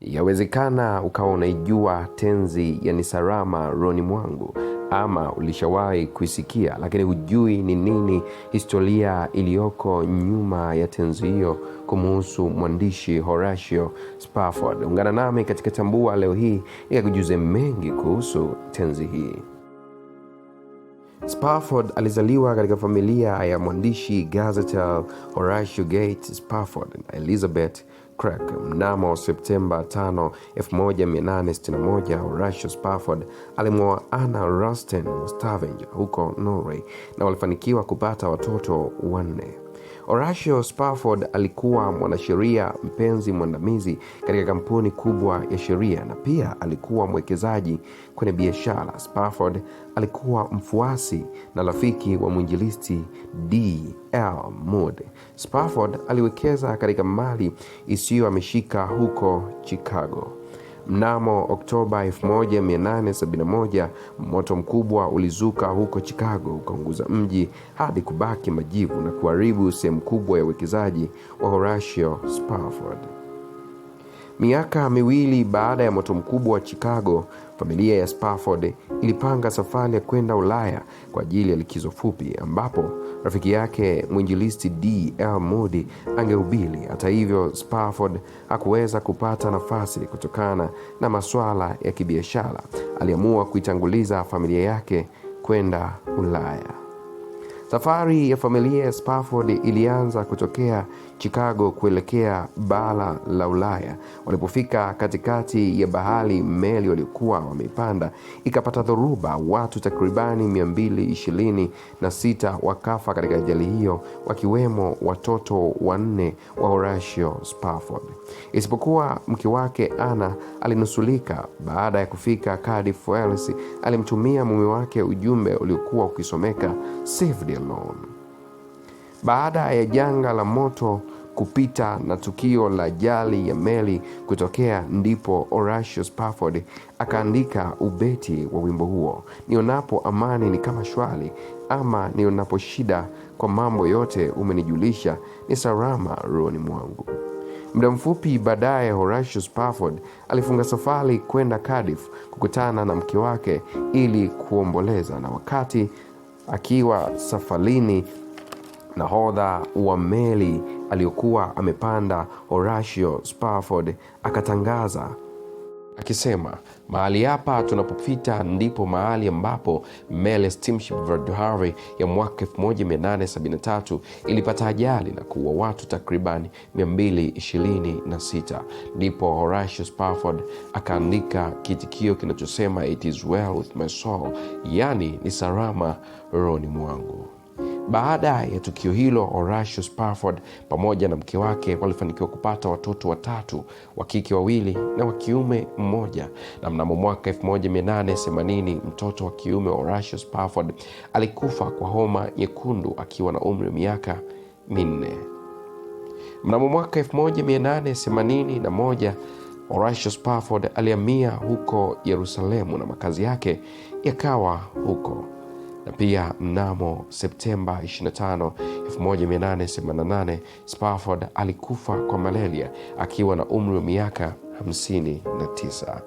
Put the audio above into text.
Yawezekana ukawa unaijua tenzi ya ni salama rohoni mwangu ama ulishawahi kuisikia, lakini hujui ni nini historia iliyoko nyuma ya tenzi hiyo kumuhusu mwandishi Horatio Spafford. Ungana nami katika Tambua leo hii nikakujuze mengi kuhusu tenzi hii. Spafford alizaliwa katika familia ya mwandishi gazeti Horatio Gates Spafford na Elizabeth Craik. Mnamo Septemba 5, 1861, Horatio Spafford alimwoa Anna Rusten wa Stavanger huko Norway na walifanikiwa kupata watoto wanne. Horatio Spafford alikuwa mwanasheria mpenzi mwandamizi katika kampuni kubwa ya sheria na pia alikuwa mwekezaji kwenye biashara. Spafford alikuwa mfuasi na rafiki wa mwinjilisti D. L. Moody. Spafford aliwekeza katika mali isiyohamishika huko Chicago. Mnamo Oktoba 1871 moto mkubwa ulizuka huko Chicago ukaunguza mji hadi kubaki majivu na kuharibu sehemu kubwa ya uwekezaji wa Horatio Spafford. Miaka miwili baada ya moto mkubwa wa Chicago, familia ya Spafford ilipanga safari ya kwenda Ulaya kwa ajili ya likizo fupi, ambapo rafiki yake mwinjilisti D. L. Moody angehubiri. Hata hivyo, Spafford hakuweza kupata nafasi kutokana na masuala ya kibiashara. Aliamua kuitanguliza familia yake kwenda Ulaya. Safari ya familia ya Spafford ilianza kutokea Chicago kuelekea bara la Ulaya. Walipofika katikati ya bahari, meli waliokuwa wameipanda ikapata dhoruba. Watu takribani 226 wakafa katika ajali hiyo, wakiwemo watoto wanne wa Horatio Spafford, isipokuwa mke wake Anna alinusulika. Baada ya kufika Cardiff, Wales, alimtumia mume wake ujumbe uliokuwa ukisomeka saved alone. Baada ya janga la moto kupita na tukio la ajali ya meli kutokea, ndipo Horatio Spafford akaandika ubeti wa wimbo huo: nionapo amani ni kama shwari, ama nionapo shida, kwa mambo yote umenijulisha, ni salama rohoni mwangu. Muda mfupi baadaye Horatio Spafford alifunga safari kwenda Cardiff kukutana na mke wake ili kuomboleza, na wakati akiwa safarini, nahodha wa meli aliyokuwa amepanda Horatio Spafford akatangaza akisema, mahali hapa tunapopita ndipo mahali ambapo meli steamship Valdivia ya mwaka 1873 ilipata ajali na kuua watu takriban 226. Ndipo Horatio Spafford akaandika kiitikio kinachosema it is well with my soul, yani ni salama rohoni mwangu. Baada ya tukio hilo, Horatio Spafford pamoja na mke wake walifanikiwa kupata watoto watatu, wa kike wawili na wa kiume mmoja. Na mnamo mwaka 1880 mtoto wa kiume wa Horatio Spafford alikufa kwa homa nyekundu akiwa na umri wa miaka 4. Mnamo mwaka 1881 Horatio Spafford alihamia huko Yerusalemu na makazi yake yakawa huko na pia mnamo Septemba 25, 1888 Spafford alikufa kwa malaria akiwa na umri wa miaka 59.